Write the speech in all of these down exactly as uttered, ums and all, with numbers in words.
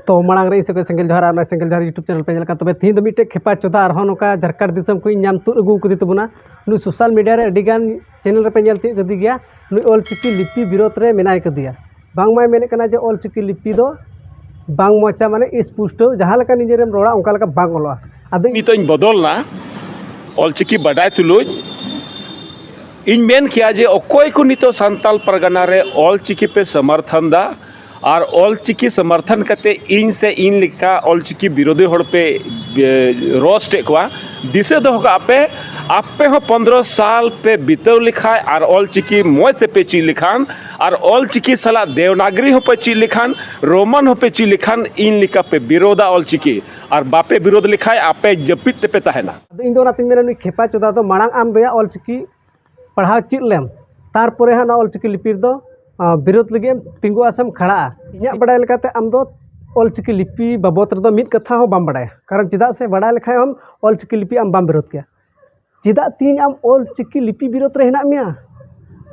ᱛᱚ ᱢᱟᱲᱟᱝ ᱨᱮ ᱤᱧ ᱥᱮᱫ ᱠᱷᱚᱱ ᱥᱮᱸᱜᱮᱞ ᱡᱚᱦᱟᱨ ᱟᱨ ᱱᱚᱣᱟ ᱥᱮᱸᱜᱮᱞ ᱡᱚᱦᱟᱨ YouTube channel ᱯᱮ ᱧᱮᱞ ᱠᱟᱱ, ᱛᱚᱵᱮ ᱛᱮᱦᱮᱧ ᱫᱚ ᱢᱤᱫᱴᱮᱡ ᱠᱷᱮᱯᱟ ᱪᱚᱫᱟ ᱟᱨᱦᱚᱸ ᱱᱚᱝᱠᱟ ᱡᱷᱟᱨᱠᱷᱚᱸᱰ ᱫᱤᱥᱚᱢ ᱠᱷᱚᱱ ᱤᱧ ᱧᱟᱢ ᱛᱩᱫ ᱟᱹᱜᱩ ᱠᱟᱫᱮ ᱛᱟᱵᱚᱱᱟ᱾ ᱱᱩᱭ social media ᱨᱮ ᱟᱹᱰᱤ ᱜᱟᱱ channel ᱨᱮᱯᱮ ᱧᱮᱞ ᱛᱤᱭᱳᱜ ᱠᱟᱫᱮ ᱜᱮᱭᱟ᱾ ᱱᱩᱭ ᱚᱞᱪᱤᱠᱤ ᱞᱤᱯᱤ ᱵᱤᱨᱳᱫᱷ ᱨᱮ ᱢᱮᱱᱟᱭ ᱠᱟᱫᱮᱭᱟ᱾ ᱵᱟᱝᱢᱟᱭ ᱢᱮᱱᱮᱫ ᱠᱟᱱᱟ ᱡᱮ ᱚᱞᱪᱤᱠᱤ ᱞᱤᱯᱤ ᱫᱚ ᱵᱟᱝ ᱢᱚᱡᱟ, ᱢᱟᱱᱮ ᱤᱥᱯᱩᱥᱴᱟᱹᱣ ᱡᱟᱦᱟᱸ ᱞᱮᱠᱟ ᱱᱤᱡᱮᱨᱮᱢ ᱨᱚᱲᱟ ᱚᱱᱠᱟ ᱞᱮᱠᱟ ᱵᱟᱝ ᱚᱞᱚᱜᱼᱟ᱾ ᱟᱫᱚ ᱤᱧ ᱱᱤᱛᱚᱜ ᱤᱧ ᱵᱚᱫᱚᱞ ᱮᱱᱟ, ᱚᱞᱪᱤᱠᱤ ᱵᱟᱰᱟᱭ ᱛᱩᱞᱩᱡ ᱤᱧ ᱢᱮᱱ ᱠᱮᱭᱟ ᱡᱮ ᱚᱠᱚᱭ ᱠᱚ ᱱᱤᱛᱚᱜ ᱥᱟᱱᱛᱟᱞ ᱯᱟᱨᱜᱟᱱᱟ ᱨᱮ ᱚᱞᱪᱤᱠᱤ ᱯᱮ ᱥᱚᱢᱚᱨᱛᱷᱚᱱ ᱫᱟ ᱟᱨ ᱚᱞᱪᱤᱠᱤ ᱥᱚᱢᱚᱨᱛᱷᱚᱱ ᱠᱟᱛᱮ ᱤᱧ ᱥᱮ ᱤᱧ ᱞᱮᱠᱟ ᱚᱞᱪᱤᱠᱤ ᱵᱤᱨᱳᱫᱷᱤ ᱦᱚᱲ ᱯᱮ, ᱮ, ᱨᱳᱥᱴ ᱮᱫ ᱠᱚᱣᱟ, ᱫᱤᱥᱟᱹ ᱫᱚᱦᱚ ᱠᱟᱜ ᱯᱮ, ᱟᱯᱮ ᱦᱚᱸ ᱯᱚᱱᱫᱽᱨᱚ ᱥᱟᱞ ᱯᱮ ᱵᱤᱛᱟᱹᱣ ᱞᱮᱠᱷᱟᱡ ᱟᱨ ᱚᱞᱪᱤᱠᱤ ᱢᱚᱡᱽ ᱛᱮᱯᱮ ᱪᱮᱫ ᱞᱮᱠᱷᱟᱱ ᱟᱨ ᱚᱞᱪᱤᱠᱤ ᱥᱟᱞᱟᱜ ᱫᱮᱣᱱᱟᱜᱽᱨᱤ ᱦᱚᱸᱯᱮ ᱪᱮᱫ ᱞᱮᱠᱷᱟᱱ, ᱨᱳᱢᱟᱱ ᱦᱚᱸᱯᱮ ᱪᱮᱫ ᱞᱮᱠᱷᱟᱱ, ᱤᱧ ᱞᱮᱠᱟ ᱯᱮ ᱵᱤᱨᱳᱫᱟ ᱚᱞᱪᱤᱠᱤ᱾ ᱟᱨ ᱵᱟᱯᱮ ᱵᱤᱨᱳᱫ ᱞᱮᱠᱷᱟᱡ ᱟᱯᱮ ᱡᱟᱹᱯᱤᱫ ᱛᱮᱯᱮ ᱛᱟᱦᱮᱱᱟ᱾ ᱟᱫᱚ ᱤᱧ ᱫᱚ ᱚᱱᱟᱛᱤᱧ ᱢᱮᱱᱟ, ᱱᱩᱭ ᱠᱷᱮᱯᱟ ᱪᱚᱫᱟ ᱫᱚ ᱢᱟᱲᱟᱝ ᱟᱢ ᱫᱚᱭᱟ ᱚᱞᱪᱤᱠᱤ ᱯᱟᱲᱦᱟᱣ ᱪᱮᱫ ᱞᱮᱢ, ᱛᱟᱨᱯᱚᱨᱮ ᱦᱟᱸᱜ ᱱᱚᱣᱟ ᱚᱞᱪᱤᱠᱤ ᱞᱤᱯᱤ ᱨᱮᱫᱚ, ᱟᱸ, ᱵᱤᱨᱳᱫ ᱞᱟᱹᱜᱤᱫ ᱮᱢ ᱛᱤᱸᱜᱩᱜᱼᱟ ᱥᱮᱢ ᱠᱷᱟᱲᱟᱜᱼᱟ᱾ ᱤᱧᱟᱹᱜ ᱵᱟᱰᱟᱭ ᱞᱮᱠᱟᱛᱮ ᱟᱢ ᱫᱚ ᱚᱞᱪᱤᱠᱤ ᱞᱤᱯᱤ ᱵᱟᱵᱚᱫ ᱨᱮᱫᱚ ᱢᱤᱫ ᱠᱟᱛᱷᱟ ᱦᱚᱸ ᱵᱟᱢ ᱵᱟᱰᱟᱭᱟ, ᱠᱟᱨᱚᱱ ᱪᱮᱫᱟᱜ ᱥᱮ ᱵᱟᱰᱟᱭ ᱞᱮᱠᱷᱟᱡ ᱦᱚᱸ ᱚᱞᱪᱤᱠᱤ ᱞᱤᱯᱤ ᱟᱢ ᱵᱟᱢ ᱵᱤᱨᱳᱫ ᱠᱮᱭᱟ᱾ ᱪᱮᱫᱟᱜ ᱛᱮᱦᱮᱧ ᱟᱢ ᱚᱞᱪᱤᱠᱤ ᱞᱤᱯᱤ ᱵᱤᱨᱳᱫ ᱨᱮ ᱦᱮᱱᱟᱜ ᱢᱮᱭᱟ?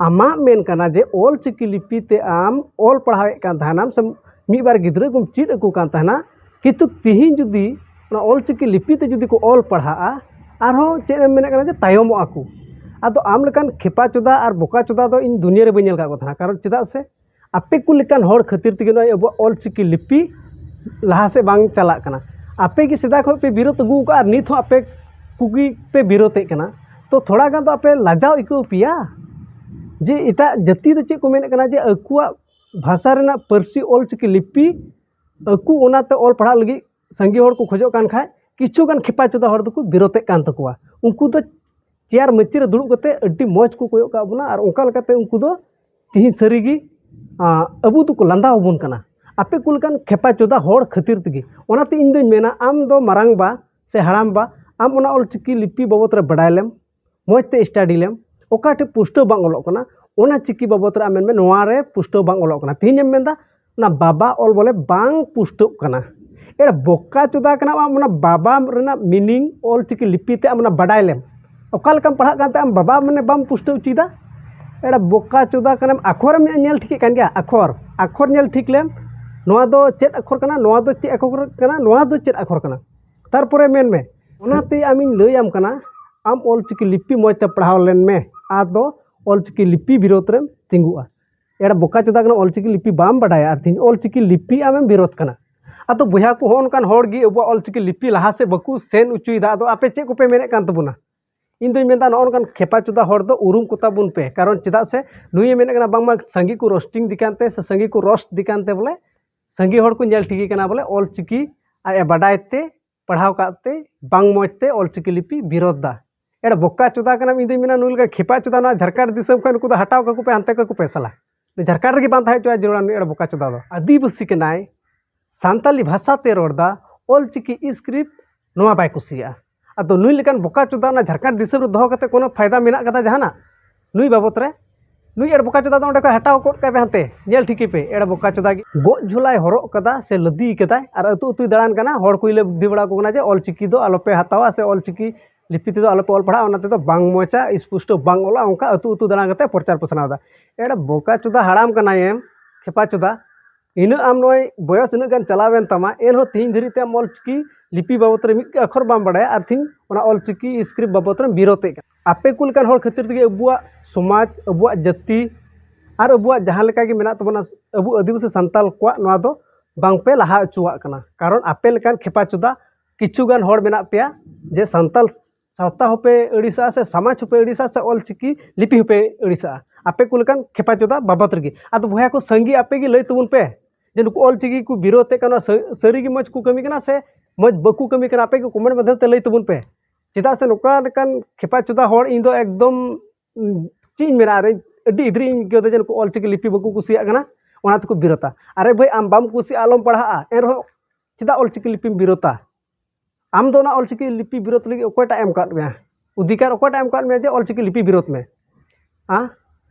ᱟᱢᱟᱜ ᱢᱮᱱ ᱠᱟᱱᱟ ᱡᱮ ᱚᱞᱪᱤᱠᱤ ᱞᱤᱯᱤ ᱛᱮ ᱟᱢ ᱚᱞ ᱯᱟᱲᱦᱟᱣᱮᱫ ᱠᱟᱱ ᱛᱟᱦᱮᱱᱟᱢ ᱥᱮ ᱢᱤᱫ ᱵᱟᱨ ᱜᱤᱫᱽᱨᱟᱹ ᱠᱚᱢ ᱪᱮᱫ ᱟᱠᱚ ᱠᱟᱱ ᱛᱟᱦᱮᱱᱟ, ᱠᱤᱱᱛᱩ ᱛᱤᱦᱤᱧ ᱡᱩᱫᱤ ᱚᱱᱟ ᱚᱞᱪᱤᱠᱤ ᱞᱤᱯᱤ ᱛᱮ ᱡᱩᱫᱤ ᱠᱚ ᱚᱞ ᱯᱟᱲᱦᱟᱜᱼᱟ, ᱟᱨᱦᱚᱸ ᱪᱮᱫ ᱮᱢ ᱢᱮᱱᱮᱫ ᱠᱟᱱᱟ ᱡᱮ ᱛᱟᱭᱚᱢᱚᱜ ᱟᱠᱚ᱾ ᱟᱫᱚ ᱟᱢ ᱞᱮᱠᱟᱱ ᱠᱷᱮᱯᱟ ᱪᱚᱫᱟ ᱟᱨ ᱵᱚᱠᱟ ᱪᱚᱫᱟ ᱫᱚ ᱤᱧ ᱫᱩᱱᱤᱭᱟᱹ ᱨᱮ ᱵᱟᱹᱧ ᱧᱮᱞ ᱟᱠᱟᱫ ᱠᱚ ᱛᱟᱦᱮᱱᱟ, ᱠᱟᱨᱚᱱ ᱪᱮᱫᱟᱜ ᱥᱮ ᱟᱯᱮ ᱠᱚ ᱞᱮᱠᱟᱱ ᱦᱚᱲ ᱠᱷᱟᱹᱛᱤᱨ ᱛᱮᱜᱮ ᱱᱚᱜᱼᱚᱭ ᱟᱵᱚᱣᱟᱜ ᱚᱞᱪᱤᱠᱤ ᱞᱤᱯᱤ ᱞᱟᱦᱟ ᱥᱮᱫ ᱵᱟᱝ ᱪᱟᱞᱟᱜ ᱠᱟᱱᱟ᱾ ᱟᱯᱮ ᱜᱮ ᱥᱮᱫᱟᱭ ᱠᱷᱚᱱ ᱯᱮ ᱵᱤᱨᱳᱫ ᱟᱹᱜᱩ ᱟᱠᱟᱫᱼᱟ ᱟᱨ ᱱᱤᱛ ᱦᱚᱸ ᱟᱯᱮ ᱠᱚᱜᱮ ᱯᱮ ᱵᱤᱨᱳᱫᱮᱫ ᱠᱟᱱᱟ᱾ ᱛᱚ ᱛᱷᱚᱲᱟ ᱜᱟᱱ ᱫᱚ ᱟᱯᱮ ᱞᱟᱡᱟᱣ ᱟᱹᱭᱠᱟᱹᱣ ᱯᱮᱭᱟ ᱡᱮ ᱮᱴᱟᱜ ᱡᱟᱹᱛᱤ ᱫᱚ ᱪᱮᱫ ᱠᱚ ᱢᱮᱱᱮᱫ ᱠᱟᱱᱟ ᱡᱮ ᱟᱠᱚᱣᱟᱜ ᱵᱷᱟᱥᱟ ᱨᱮᱱᱟᱜ ᱯᱟᱹᱨᱥᱤ ᱚᱞᱪᱤᱠᱤ ᱞᱤᱯᱤ ᱟᱠᱚ ᱚᱱᱟᱛᱮ ᱚᱞ ᱯᱟᱲᱦᱟᱜ ᱞᱟᱹᱜᱤᱫ ᱥᱟᱸᱜᱮ ᱦᱚᱲ ᱠᱚ ᱠᱷᱚᱡᱚᱜ ᱠᱟᱱ ᱠᱷᱟᱡ, ᱠᱤᱪᱷᱩ ᱜᱟᱱ ᱠᱷᱮᱯᱟ ᱪᱚᱫᱟ ᱦᱚᱲ ᱫᱚᱠᱚ ᱵᱤᱨᱳᱫᱮᱫ ᱠᱟᱱ ᱛᱟᱠᱚᱣᱟ᱾ ᱩᱱᱠᱩ ᱫᱚ ᱪᱮᱭᱟᱨ ᱢᱟᱹᱪᱤ ᱨᱮ ᱫᱩᱲᱩᱵ ᱠᱟᱛᱮ ᱟᱹᱰᱤ ᱢᱚᱡᱽ ᱠᱚ ᱠᱚᱭᱚᱜ ᱠᱟᱜ ᱵᱚᱱᱟ ᱟᱨ ᱚᱱᱠᱟ ᱞᱮᱠᱟᱛᱮ ᱩᱱᱠᱩ ᱫᱚ ᱛᱤᱦᱤᱧ ᱥᱟᱹᱨᱤᱜᱮ, ᱟᱸ, ᱟᱵᱚ ᱫᱚᱠᱚ ᱞᱟᱸᱫᱟ ᱟᱵᱚᱱ ᱠᱟᱱᱟ᱾ ᱟᱯᱮ ᱠᱚ ᱞᱮᱠᱟᱱ ᱠᱷᱮᱯᱟ ᱪᱚᱫᱟ ᱦᱚᱲ ᱠᱷᱟᱹᱛᱤᱨ ᱛᱮᱜᱮ᱾ ᱚᱱᱟᱛᱮ ᱤᱧ ᱫᱚᱧ ᱢᱮᱱᱟ, ᱟᱢ ᱫᱚ ᱢᱟᱨᱟᱝ ᱵᱟ ᱥᱮ ᱦᱟᱲᱟᱢ ᱵᱟ, ᱟᱢ ᱚᱱᱟ ᱚᱞ ᱪᱤᱠᱤ ᱞᱤᱯᱤ ᱵᱟᱵᱚᱫ ᱨᱮ ᱵᱟᱰᱟᱭ ᱞᱮᱢ, ᱢᱚᱡᱽ ᱛᱮ ᱥᱴᱟᱰᱤ ᱞᱮᱢ, ᱚᱠᱟ ᱴᱷᱮᱡ ᱯᱩᱥᱴᱟᱹᱣ ᱵᱟᱝ ᱚᱞᱚᱜ ᱠᱟᱱᱟ, ᱚᱱᱟ ᱪᱤᱠᱤ ᱵᱟᱵᱚᱫ ᱨᱮ ᱟᱢ ᱢᱮᱱ ᱢᱮ, ᱱᱚᱣᱟ ᱨᱮ ᱯᱩᱥᱴᱟᱹᱣ ᱵᱟᱝ ᱚᱞᱚᱜ ᱠᱟᱱᱟ᱾ ᱛᱮᱦᱮᱧ ᱮᱢ ᱢᱮᱱᱫᱟ, ᱚᱱᱟ ᱵᱟᱵᱟ ᱚᱞ ᱵᱚᱞᱮ ᱵᱟᱝ ᱯᱩᱥᱴᱟᱹᱜ ᱠᱟᱱᱟ᱾ ᱮᱲ ᱵᱚᱠᱟ ᱪᱚᱫᱟ ᱠᱟᱱᱟ ᱟᱢ, ᱚᱱᱟ ᱵᱟᱵᱟ ᱨᱮᱱᱟᱜ ᱢᱤᱱᱤᱝ ᱚᱞ ᱪᱤᱠᱤ ᱞᱤᱯᱤ ᱛᱮ ᱟᱢ ᱚᱱᱟ ᱵᱟᱰᱟᱭ ᱞᱮᱢ᱾ ᱚᱠᱟ ᱞᱮᱠᱟᱢ ᱯᱟᱲᱦᱟᱜ ᱠᱟᱱ ᱛᱮ ᱟᱢ ᱵᱟᱵᱟ ᱢᱟᱱᱮ ᱵᱟᱢ ᱯᱩᱥᱴᱟᱹᱣ ᱦᱚᱪᱚᱭᱮᱫᱟ? ᱮᱲ ᱵᱚᱠᱟ ᱪᱚᱫᱟ ᱠᱟᱱᱟᱢ, ᱟᱠᱷᱚᱨᱮᱢ ᱧᱮᱞ ᱴᱷᱤᱠᱮᱫ ᱠᱟᱱ ᱜᱮᱭᱟ, ᱟᱠᱷᱚᱨ, ᱟᱠᱷᱚᱨ ᱧᱮᱞ ᱴᱷᱤᱠ ᱞᱮᱢ᱾ ᱱᱚᱣᱟ ᱫᱚ ᱪᱮᱫ ᱟᱠᱷᱚᱨ ᱠᱟᱱᱟ, ᱱᱚᱣᱟ ᱫᱚ ᱪᱮᱫ ᱟᱠᱷᱚᱨ ᱠᱟᱱᱟ, ᱱᱚᱣᱟ ᱫᱚ ᱪᱮᱫ ᱟᱠᱷᱚᱨ ᱠᱟᱱᱟ, ᱛᱟᱨᱯᱚᱨᱮ ᱢᱮᱱ ᱢᱮ᱾ ᱚᱱᱟᱛᱮ ᱟᱢᱤᱧ ᱞᱟᱹᱭᱟᱢ ᱠᱟᱱᱟ, ᱟᱢ ᱚᱞᱪᱤᱠᱤ ᱞᱤᱯᱤ ᱢᱚᱡᱽ ᱛᱮ ᱯᱟᱲᱦᱟᱣ ᱞᱮᱱ ᱢᱮ, ᱟᱫᱚ ᱚᱞᱪᱤᱠᱤ ᱞᱤᱯᱤ ᱵᱤᱨᱳᱫᱷ ᱨᱮᱢ ᱛᱤᱸᱜᱩᱜᱼᱟ᱾ ᱮᱲ ᱵᱚᱠᱟ ᱪᱚᱫᱟ ᱠᱟᱱᱟ, ᱚᱞᱪᱤᱠᱤ ᱞᱤᱯᱤ ᱵᱟᱢ ᱵᱟᱰᱟᱭᱟ ᱟᱨ ᱛᱮᱦᱮᱧ ᱚᱞᱪᱤᱠᱤ ᱞᱤᱯᱤ ᱟᱢᱮᱢ ᱵᱤᱨᱳᱫᱷ ᱠᱟᱱᱟ᱾ ᱟᱫᱚ ᱵᱚᱭᱦᱟ ᱠᱚ, ᱦᱚᱸᱜᱼᱚ ᱱᱚᱝᱠᱟᱱ ᱦᱚᱲ ᱜᱮ ᱟᱵᱚᱣᱟᱜ ᱚᱞᱪᱤᱠᱤ ᱞᱤᱯᱤ ᱞᱟᱦᱟ ᱥᱮᱫ ᱵᱟᱠᱚ ᱥᱮᱱ ᱦᱚᱪᱚᱭᱮᱫᱟ᱾ ᱟᱫᱚ ᱟᱯᱮ ᱪᱮᱫ ᱠᱚᱯᱮ ᱢᱮᱱᱮᱫ ᱠᱟᱱ ᱛᱟᱵᱚᱱᱟ? ᱤᱧ ᱫᱚᱧ ᱢᱮᱱᱫᱟ, ᱱᱚᱜᱼᱚ ᱱᱚᱝᱠᱟᱱ ᱠᱷᱮᱯᱟ ᱪᱚᱫᱟ ᱦᱚᱲ ᱫᱚ ᱩᱨᱩᱢ ᱠᱚᱛᱟ ᱵᱚᱱ ᱯᱮ, ᱠᱟᱨᱚᱱ ᱪᱮᱫᱟᱜ ᱥᱮ ᱱᱩᱭᱮ ᱢᱮᱱᱮᱫ ᱠᱟᱱᱟ ᱵᱟᱝᱢᱟ ᱥᱟᱸᱜᱮ ᱠᱚ ᱨᱳᱥᱴᱤᱝ ᱫᱤ ᱠᱟᱱᱛᱮ ᱥᱮ ᱥᱟᱸᱜᱮ ᱠᱚ ᱨᱳᱥᱴ ᱫᱤ ᱠᱟᱱᱛᱮ, ᱵᱚᱞᱮ ᱥᱟᱸᱜᱮ ᱦᱚᱲ ᱠᱚ ᱧᱮᱞ ᱴᱷᱤᱠᱮ ᱠᱟᱱᱟ, ᱵᱚᱞᱮ ᱚᱞᱪᱤᱠᱤ ᱟᱡ ᱮ ᱵᱟᱰᱟᱭ ᱛᱮ, ᱯᱟᱲᱦᱟᱣ ᱠᱟᱜ ᱛᱮ, ᱵᱟᱝ ᱢᱚᱡᱽ ᱛᱮ ᱚᱞᱪᱤᱠᱤ ᱞᱤᱯᱤ ᱵᱤᱨᱳᱫᱷ ᱫᱟ᱾ ᱮᱲ ᱵᱚᱠᱟ ᱪᱚᱫᱟ ᱠᱟᱱᱟᱢ, ᱤᱧ ᱫᱚᱧ ᱢᱮᱱᱟ ᱱᱩᱭ ᱞᱮᱠᱟ ᱠᱷᱮᱯᱟ ᱪᱚᱫᱟ ᱱᱚᱣᱟ ᱡᱷᱟᱲᱠᱷᱚᱸᱰ ᱫᱤᱥᱚᱢ ᱠᱷᱚᱱ ᱱᱩᱠᱩ ᱫᱚ ᱦᱟᱴᱟᱣ ᱠᱟᱠᱚ ᱯᱮ, ᱦᱟᱱᱛᱮ ᱠᱟᱠᱚ ᱯᱮ ᱥᱟᱞᱟ᱾ ᱱᱩᱭ ᱡᱷᱟᱲᱠᱷᱚᱸᱰ ᱨᱮᱜᱮ ᱵᱟᱝ ᱛᱟᱦᱮᱸ ᱦᱚᱪᱚᱣᱟᱭ ᱡᱟᱹᱨᱩᱲᱟ ᱱᱩᱭ ᱮᱲ ᱵᱚᱠᱟ ᱪᱚᱫᱟ ᱫᱚ᱾ ᱟᱹᱫᱤᱵᱟᱹᱥᱤ ᱠᱟᱱᱟᱭ, ᱥᱟᱱᱛᱟᱞᱤ ᱵᱷᱟᱥᱟ ᱛᱮ ᱨᱚᱲ ᱫᱟ, ᱚᱞᱪᱤᱠᱤ ᱥᱠᱨᱤᱯᱴ ᱱᱚᱣᱟ ᱵᱟᱭ ᱠᱩᱥᱤᱭᱟᱜᱼᱟ᱾ ᱟᱫᱚ ᱱᱩᱭ ᱞᱮᱠᱟᱱ ᱵᱚᱠᱟ ᱪᱚᱫᱟ ᱚᱱᱟ ᱡᱷᱟᱲᱠᱷᱚᱸᱰ ᱫᱤᱥᱚᱢ ᱨᱮ ᱫᱚᱦᱚ ᱠᱟᱛᱮ ᱠᱳᱱᱳ ᱯᱷᱟᱭᱫᱟ ᱢᱮᱱᱟᱜ ᱠᱟᱫᱟ ᱡᱟᱦᱟᱱᱟᱜ ᱱᱩᱭ ᱵᱟᱵᱚᱛ ᱨᱮ? ᱱᱩᱭ ᱮᱲ ᱵᱚᱠᱟ ᱪᱚᱫᱟ ᱫᱚ ᱚᱸᱰᱮ ᱠᱷᱚᱱ ᱦᱟᱴᱟᱣ ᱜᱚᱫ ᱠᱟᱭ ᱯᱮ ᱦᱟᱱᱛᱮ, ᱧᱮᱞ ᱴᱷᱤᱠᱮ ᱯᱮ, ᱮᱲ ᱵᱚᱠᱟ ᱪᱚᱫᱟ ᱜᱮ᱾ ᱜᱚᱡ ᱡᱷᱚᱞᱟᱭ ᱦᱚᱨᱚᱜ ᱠᱟᱫᱟ ᱥᱮ ᱞᱟᱫᱮ ᱠᱟᱫᱟᱭ ᱟᱨ ᱟᱹᱛᱩ ᱟᱹᱛᱩᱭ ᱫᱟᱬᱟᱱ ᱠᱟᱱᱟ, ᱦᱚᱲ ᱠᱚᱭ ᱞᱟᱹᱭ ᱵᱩᱫᱽᱫᱷᱤ ᱵᱟᱲᱟ ᱟᱠᱚ ᱠᱟᱱᱟ ᱡᱮ ᱚᱞᱪᱤᱠᱤ ᱫᱚ ᱟᱞᱚᱯᱮ ᱦᱟᱛᱟᱣᱟ ᱥᱮ ᱚᱞᱪᱤᱠᱤ ᱞᱤᱯᱤ ᱛᱮᱫᱚ ᱟᱞᱚᱯᱮ ᱚᱞ ᱯᱟᱲᱦᱟᱜᱼᱟ, ᱚᱱᱟ ᱛᱮᱫᱚ ᱵᱟᱝ ᱢᱚᱡᱟ, ᱥᱯᱩᱥᱴᱚ ᱵᱟᱝ ᱚᱞᱚᱜᱼᱟ, ᱚᱱᱠᱟ ᱟᱹᱛᱩ ᱟᱹᱛᱩ ᱫᱟᱬᱟ ᱠᱟᱛᱮ ᱯᱨᱚᱪᱟᱨ ᱯᱟᱥᱱᱟᱣ ᱮᱫᱟ᱾ ᱮᱲ ᱵᱚᱠᱟ ᱪᱚᱫᱟ ᱦᱟᱲᱟᱢ ᱠᱟᱱᱟᱭᱮᱢ, ᱠᱷᱮᱯᱟ ᱪᱚᱫᱟ, ᱤᱱᱟᱹᱜ ᱟᱢ ᱱᱚᱜᱼᱚᱭ ᱵᱚᱭᱚᱥ ᱤᱱᱟᱹᱜ ᱜᱟᱱ ᱪᱟᱞᱟᱣᱮᱱ ᱛᱟᱢᱟ, ᱮᱱᱦᱚᱸ ᱛᱮᱦᱮᱧ ᱫᱷᱟᱹᱨᱤᱡ ᱛᱮ ᱟᱢ ᱚᱞᱪᱤᱠᱤ ᱞᱤᱯᱤ ᱵᱟᱵᱚᱛ ᱨᱮ ᱢᱤᱫ ᱟᱠᱷᱚᱨ ᱵᱟᱢ ᱵᱟᱲᱟᱭᱟ ᱟᱨ ᱛᱮᱦᱮᱧ ᱚᱱᱟ ᱚᱞᱪᱤᱠᱤ ᱥᱠᱨᱤᱯᱴ ᱵᱟᱵᱚᱛ ᱨᱮᱢ ᱵᱤᱨᱳᱫᱮᱫ ᱠᱟᱱᱟ᱾ ᱟᱯᱮ ᱠᱚ ᱞᱮᱠᱟᱱ ᱦᱚᱲ ᱠᱷᱟᱹᱛᱤᱨ ᱛᱮᱜᱮ ᱟᱵᱚᱣᱟᱜ ᱥᱚᱢᱟᱡᱽ, ᱟᱵᱚᱣᱟᱜ ᱡᱟᱹᱛᱤ ᱟᱨ ᱟᱵᱚᱣᱟᱜ ᱡᱟᱦᱟᱸ ᱞᱮᱠᱟ ᱜᱮ ᱢᱮᱱᱟᱜ ᱛᱟᱵᱚᱱᱟ, ᱟᱵᱚ ᱟᱹᱫᱤᱵᱟᱹᱥᱤ ᱥᱟᱱᱛᱟᱞ ᱠᱚᱣᱟᱜ ᱱᱚᱣᱟ ᱫᱚ ᱵᱟᱝᱯᱮ ᱞᱟᱦᱟ ᱦᱚᱪᱚᱣᱟᱜ ᱠᱟᱱᱟ᱾ ᱠᱟᱨᱚᱱ ᱟᱯᱮ ᱞᱮᱠᱟᱱ ᱠᱷᱮᱯᱟ ᱪᱚᱫᱟ ᱠᱤᱪᱷᱩ ᱜᱟᱱ ᱦᱚᱲ ᱢᱮᱱᱟᱜ ᱯᱮᱭᱟ ᱡᱮ ᱥᱟᱱᱛᱟᱞ ᱥᱟᱶᱛᱟ ᱦᱚᱸᱯᱮ ᱟᱹᱲᱤᱥᱟᱜᱼᱟ ᱥᱮ ᱥᱚᱢᱟᱡᱽ ᱦᱚᱸᱯᱮ ᱟᱹᱲᱤᱥᱟᱜᱼᱟ ᱥᱮ ᱚᱞᱪᱤᱠᱤ ᱞᱤᱯᱤ ᱦᱚᱸᱯᱮ ᱟᱹᱲᱤᱥᱟᱜᱼᱟ, ᱟᱯᱮ ᱠᱚ ᱞᱮᱠᱟᱱ ᱠᱷᱮᱯᱟ ᱪᱚᱫᱟ ᱵᱟᱵᱚᱛ ᱨᱮᱜᱮ᱾ ᱟᱫᱚ ᱵᱚᱭᱦᱟ ᱠᱚ, ᱥᱟᱸᱜᱮ ᱟᱯᱮ ᱜᱮ ᱞᱟᱹᱭ ᱛᱟᱵᱚᱱ ᱯᱮ ᱡᱮ ᱱᱩᱠᱩ ᱚᱞᱪᱤᱠᱤ ᱠᱚ ᱵᱤᱨᱳᱫᱮᱫ ᱠᱟᱱᱟ, ᱥᱟᱹ-, ᱥᱟᱹᱨᱤ ᱜᱮ ᱢᱚᱡᱽ ᱠᱚ ᱠᱟᱹᱢᱤ ᱠᱟᱱᱟ ᱥᱮ ᱢᱚᱡᱽ ᱵᱟᱠᱚ ᱠᱟᱹᱢᱤ ᱠᱟᱱᱟ? ᱟᱯᱮ ᱜᱮ ᱠᱚᱢᱮᱱᱴ ᱢᱟᱫᱽᱫᱷᱚᱢ ᱛᱮ ᱞᱟᱹᱭ ᱛᱟᱵᱚᱱ ᱯᱮ᱾ ᱪᱮᱫᱟᱜ ᱥᱮ ᱱᱚᱝᱠᱟ ᱞᱮᱠᱟᱱ ᱠᱷᱮᱯᱟ ᱪᱚᱫᱟ ᱦᱚᱲ ᱤᱧ ᱫᱚ ᱮᱠᱫᱚᱢ, ᱩᱸ, ᱪᱮᱫ ᱤᱧ ᱢᱮᱱᱟ, ᱟᱨ ᱟᱹᱰᱤ ᱤᱫᱽᱨᱤ ᱤᱧ ᱟᱹᱭᱠᱟᱹᱣ ᱮᱫᱟ ᱡᱮ ᱱᱩᱠᱩ ᱚᱞᱪᱤᱠᱤ ᱞᱤᱯᱤ ᱵᱟᱠᱚ ᱠᱩᱥᱤᱭᱟᱜ ᱠᱟᱱᱟ, ᱚᱱᱟ ᱛᱮᱠᱚ ᱵᱤᱨᱳᱫᱟ᱾ ᱟᱨᱮ ᱵᱷᱟᱹᱭ, ᱟᱢ ᱵᱟᱢ ᱠᱩᱥᱤᱭᱟᱜᱼᱟ, ᱟᱞᱚᱢ ᱯᱟᱲᱦᱟᱜᱼᱟ, ᱮᱱᱨᱮᱦᱚᱸ ᱪᱮᱫᱟᱜ ᱚᱞᱪᱤᱠᱤ ᱞᱤᱯᱤᱢ ᱵᱤᱨᱳᱫᱟ? ᱟᱢ ᱫᱚ ᱚᱱᱟ ᱚᱞᱪᱤᱠᱤ ᱞᱤᱯᱤ ᱵᱤᱨᱳᱫ ᱞᱟᱹᱜᱤᱫ ᱚᱠᱚᱭᱴᱟᱜ ᱮ ᱮᱢ ᱟᱠᱟᱫ ᱢᱮᱭᱟ ᱚᱫᱷᱤᱠᱟᱨ? ᱚᱠᱚᱭᱴᱟᱜ ᱮ ᱮᱢ ᱟᱠᱟᱫ ᱢᱮᱭᱟ ᱡᱮ ᱚᱞᱪᱤᱠᱤ ᱞᱤᱯᱤ ᱵᱤᱨᱳᱫ ᱢᱮ? ᱦᱮᱸ?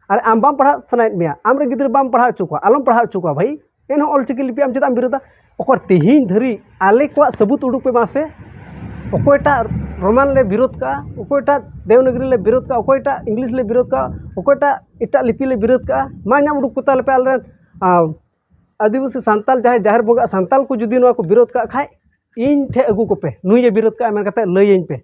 ᱟᱨ ᱟᱢ ᱵᱟᱢ ᱯᱟᱲᱦᱟᱜ ᱥᱟᱱᱟᱭᱮᱫ ᱢᱮᱭᱟ, ᱟᱢ ᱨᱮᱱ ᱜᱤᱫᱽᱨᱟᱹ ᱵᱟᱢ ᱯᱟᱲᱦᱟᱣ ᱦᱚᱪᱚ ᱠᱚᱣᱟ, ᱟᱞᱚᱢ ᱯᱟᱲᱦᱟᱣ ᱦᱚᱪᱚ ᱠᱚᱣᱟ ᱵᱷᱟᱹᱭ, ᱮᱱᱦᱚᱸ ᱚᱞᱪᱤᱠᱤ ᱞᱤᱯᱤ ᱟᱢ ᱪᱮᱫᱟᱜ ᱮᱢ ᱵᱤᱨᱳᱫᱟ? ᱚᱠᱚᱭ ᱛᱮᱦᱮᱧ ᱫᱷᱟᱹᱨᱤᱡ ᱟᱞᱮ ᱠᱚᱣᱟᱜ ᱥᱟᱹᱵᱩᱛ ᱩᱰᱩᱠ ᱯᱮ ᱢᱟᱥᱮ, ᱚᱠᱚᱭᱴᱟᱜ ᱨᱳᱢᱟᱱ ᱞᱮ ᱵᱤᱨᱳᱫ ᱠᱟᱜᱼᱟ, ᱚᱠᱚᱭᱴᱟᱜ ᱫᱮᱵᱽᱱᱟᱜᱽᱨᱤ ᱞᱮ ᱵᱤᱨᱳᱫ ᱠᱟᱜᱼᱟ, ᱚᱠᱚᱭᱴᱟᱜ ᱤᱝᱞᱤᱥ ᱞᱮ ᱵᱤᱨᱳᱫ ᱠᱟᱜᱼᱟ, ᱚᱠᱚᱭᱴᱟᱜ ᱮᱴᱟᱜ ᱞᱤᱯᱤ ᱞᱮ ᱵᱤᱨᱳᱫ ᱠᱟᱜᱼᱟ? ᱢᱟ ᱧᱟᱢ ᱩᱰᱩᱠ ᱠᱚᱛᱟ ᱞᱮᱯᱮ ᱟᱞᱮ ᱨᱮᱱ, ᱟᱨ ᱟᱹᱫᱤᱵᱟᱹᱥᱤ ᱥᱟᱱᱛᱟᱞ ᱡᱟᱦᱟᱸᱭ ᱡᱟᱦᱮᱨ ᱵᱚᱸᱜᱟ ᱥᱟᱱᱛᱟᱞ ᱠᱚ ᱡᱩᱫᱤ ᱱᱚᱣᱟ ᱠᱚ ᱵᱤᱨᱳᱫ ᱠᱟᱜ ᱠᱷᱟᱡ, ᱤᱧ ᱴᱷᱮᱡ ᱟᱹᱜᱩ ᱠᱚᱯᱮ, ᱱᱩᱭ ᱮ ᱵᱤᱨᱳᱫ ᱠᱟᱜᱼᱟ ᱢᱮᱱ ᱠᱟᱛᱮ ᱞᱟᱹᱭᱟᱹᱧ ᱯᱮ᱾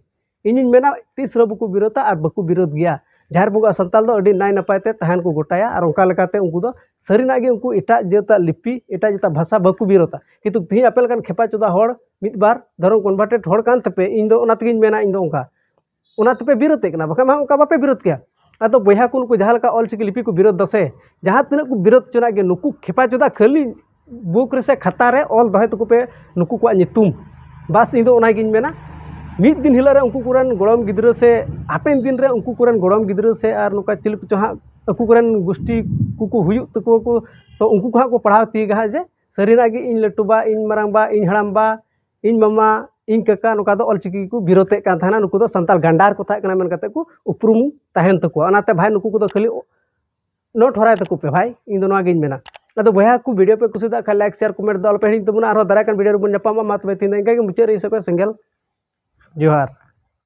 ᱤᱧᱤᱧ ᱢᱮᱱᱟ ᱛᱤᱥ ᱨᱮᱦᱚᱸ ᱵᱟᱠᱚ ᱵᱤᱨᱳᱫᱟ ᱟᱨ ᱵᱟᱠᱚ ᱵᱤᱨᱳᱫ ᱜᱮᱭᱟ᱾ ᱡᱟᱦᱮᱨ ᱵᱚᱸᱜᱟ ᱥᱟᱱᱛᱟᱞ ᱫᱚ ᱟᱹᱰᱤ ᱱᱟᱭ ᱱᱟᱯᱟᱭ ᱛᱮ ᱛᱟᱦᱮᱱ ᱠᱚ ᱜᱚᱴᱟᱭᱟ ᱟᱨ ᱚᱱᱠᱟ ᱞᱮᱠᱟᱛᱮ ᱩᱱᱠᱩ ᱫᱚ ᱥᱟᱹᱨᱤᱱᱟᱜ ᱜᱮ ᱩᱱᱠᱩ ᱮᱴᱟᱜ ᱡᱟᱹᱛᱟᱜ ᱞᱤᱯᱤ, ᱮᱴᱟᱜ ᱡᱟᱹᱛᱟᱜ ᱵᱷᱟᱥᱟ ᱵᱟᱠᱚ ᱵᱤᱨᱳᱫᱟ᱾ ᱠᱤᱱᱛᱩ ᱛᱮᱦᱮᱧ ᱟᱯᱮ ᱞᱮᱠᱟᱱ ᱠᱷᱮᱯᱟ ᱪᱚᱫᱟ ᱦᱚᱲ ᱢᱤᱫ ᱵᱟᱨ ᱫᱷᱚᱨᱚᱢ converted ᱦᱚᱲ ᱠᱟᱱ ᱛᱟᱯᱮ, ᱤᱧ ᱫᱚ ᱚᱱᱟ ᱛᱮᱜᱮᱧ ᱢᱮᱱᱟ, ᱤᱧ ᱫᱚ ᱚᱱᱠᱟ ᱚᱱᱟ ᱛᱮᱯᱮ ᱵᱤᱨᱳᱫᱮᱫ ᱠᱟᱱᱟ, ᱵᱟᱠᱷᱟᱱ ᱢᱟ ᱚᱱᱠᱟ ᱵᱟᱯᱮ ᱵᱤᱨᱳᱫ ᱠᱮᱭᱟ᱾ ᱟᱫᱚ ᱵᱚᱭᱦᱟ ᱠᱚ, ᱱᱩᱠᱩ ᱡᱟᱦᱟᱸ ᱞᱮᱠᱟ ᱚᱞᱪᱤᱠᱤ ᱞᱤᱯᱤ ᱠᱚ ᱵᱤᱨᱳᱫ ᱫᱟ ᱥᱮ, ᱡᱟᱦᱟᱸ ᱛᱤᱱᱟᱹᱜ ᱠᱚ ᱵᱤᱨᱳᱫ ᱦᱚᱪᱚᱱᱟᱜ ᱜᱮ, ᱱᱩᱠᱩ ᱠᱷᱮᱯᱟ ᱪᱚᱫᱟ ᱠᱷᱟᱹᱞᱤ ᱵᱩᱠ ᱨᱮ ᱥᱮ ᱠᱷᱟᱛᱟ ᱨᱮ ᱚᱞ ᱫᱚᱦᱚᱭ ᱛᱟᱠᱚ ᱯᱮ ᱱᱩᱠᱩ ᱠᱚᱣᱟᱜ ᱧᱩᱛᱩᱢ᱾ ᱵᱟᱥ, ᱤᱧ ᱫᱚ ᱚᱱᱟᱜᱤᱧ ᱢᱮᱱᱟ᱾ ᱢᱤᱫ ᱫᱤᱱ ᱦᱤᱞᱳᱜ ᱨᱮ ᱩᱱᱠᱩ ᱠᱚᱨᱮᱱ ᱜᱚᱲᱚᱢ ᱜᱤᱫᱽᱨᱟᱹ ᱥᱮ ᱦᱟᱯᱮᱱ ᱫᱤᱱ ᱨᱮ ᱩᱱᱠᱩ ᱠᱚᱨᱮᱱ ᱜᱚᱲᱚᱢ ᱜᱤᱫᱽᱨᱟᱹ ᱥᱮ ᱟᱨ ᱱᱚᱝᱠᱟ ᱪᱤᱞᱤ ᱠᱚᱪᱚ ᱦᱟᱸᱜ ᱟᱠᱚ ᱠᱚᱨᱮᱱ ᱜᱩᱥᱴᱤ ᱠᱚᱠᱚ ᱦᱩᱭᱩᱜ ᱛᱟᱠᱚᱣᱟ ᱠᱚ, ᱛᱚ ᱩᱱᱠᱩ ᱠᱚ ᱦᱟᱸᱜ ᱠᱚ ᱯᱟᱲᱦᱟᱣ ᱛᱤᱭᱳᱜᱟ ᱦᱟᱸᱜ ᱡᱮ ᱥᱟᱹᱨᱤᱱᱟᱜ ᱜᱮ ᱤᱧ ᱞᱟᱹᱴᱩ ᱵᱟ, ᱤᱧ ᱢᱟᱨᱟᱝ ᱵᱟ, ᱤᱧ ᱢᱟᱢᱟ, ᱤᱧ ᱠᱟᱠᱟ ᱱᱚᱝᱠᱟ ᱫᱚ ᱚᱞᱪᱤᱠᱤ ᱠᱚ ᱵᱤᱨᱳᱫᱮᱫ ᱠᱟᱱ ᱛᱟᱦᱮᱱᱟ, ᱱᱩᱠᱩ ᱫᱚ ᱥᱟᱱᱛᱟᱲ ᱜᱟᱱᱰᱟᱨ ᱠᱚ ᱛᱟᱦᱮᱸ ᱠᱟᱱᱟ ᱢᱮᱱ ᱠᱟᱛᱮ ᱠᱚ ᱩᱯᱨᱩᱢ ᱛᱟᱦᱮᱱ ᱛᱟᱠᱚᱣᱟ᱾ ᱚᱱᱟᱛᱮ ᱵᱷᱟᱭ, ᱱᱩᱠᱩ ᱠᱚᱫᱚ ᱠᱷᱟᱹᱞᱤ ᱱᱳᱴ ᱦᱚᱨᱟᱭ ᱛᱟᱠᱚ ᱯᱮ ᱵᱷᱟᱭ, ᱤᱧ ᱫᱚ ᱱᱚᱣᱟ ᱜᱤᱧ ᱢᱮᱱᱟ᱾ ᱟᱫᱚ ᱵᱚᱭᱦᱟ ᱠᱚ, ᱵᱷᱤᱰᱤᱭᱳ ᱯᱮ ᱠᱩᱥᱤᱭᱟᱜ ᱠᱷᱟᱱ like, share, comment ᱫᱚ ᱟᱞᱚᱯᱮ ᱦᱤᱲᱤᱧ ᱛᱟᱵᱚᱱᱟ᱾ ᱟᱨᱦᱚᱸ ᱫᱟᱨᱟᱭ ᱠᱟᱱ ᱵᱷᱤᱰᱤᱭᱳ ᱨᱮᱵᱚᱱ ᱧᱟᱯᱟᱢᱟ᱾ ᱢᱟ ᱛᱚᱵᱮ ᱛᱮᱦᱮᱧ ᱫᱚ ᱤᱱᱠᱟ ᱜᱮ ᱢᱩᱪᱟᱹᱫ ᱨᱮ ᱤᱧ ᱥᱮᱫ ᱠᱷᱚᱱ ᱥᱮᱸᱜᱮᱞ ᱡᱚᱦᱟᱨ᱾